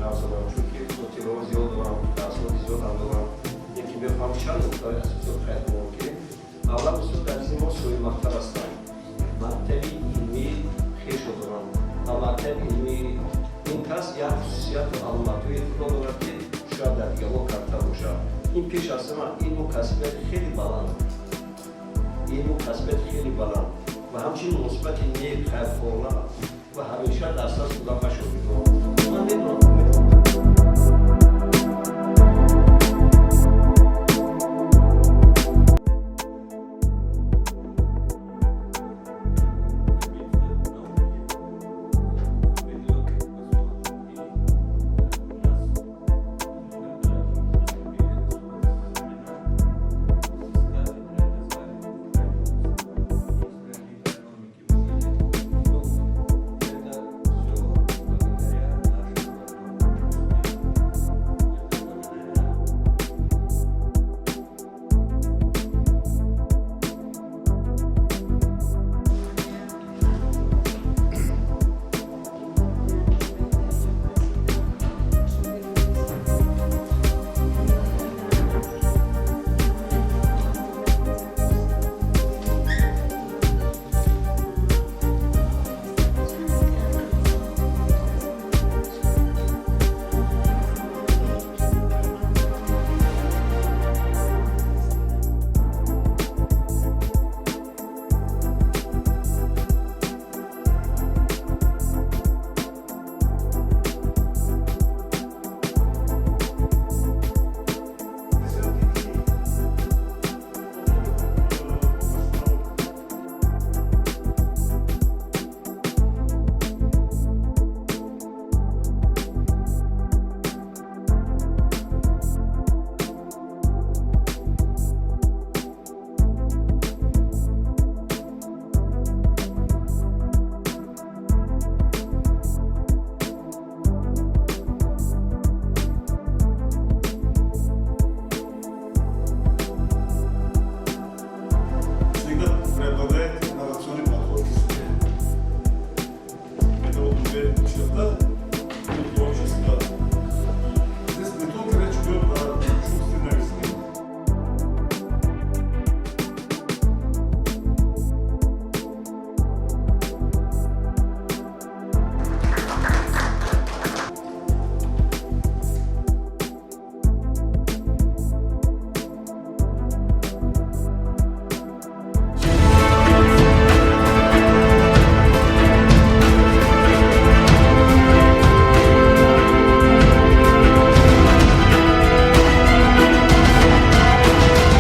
Гап задам, чунки хотираҳо зиёд дорам, таъсироти зиёдам дорам. Лекин мехоҳам чанд нуктаҳои асосиро қайд кунам, ки аввал устоди азизи мо соҳиби мактаб ҳастанд, мактаби илмии хешро доранд ва мактаби илмии ин кас як хусусияту аломатҳои худро дорад, ки шояд дар дигарҳо камтар бошад. Ин пеш аз ҳама илму касбияти хеле баланд, илму касбияти хеле баланд ва ҳамчунин муносибати нек, хайрхоҳона ва ҳамеша дастрас будан ба шогирдон.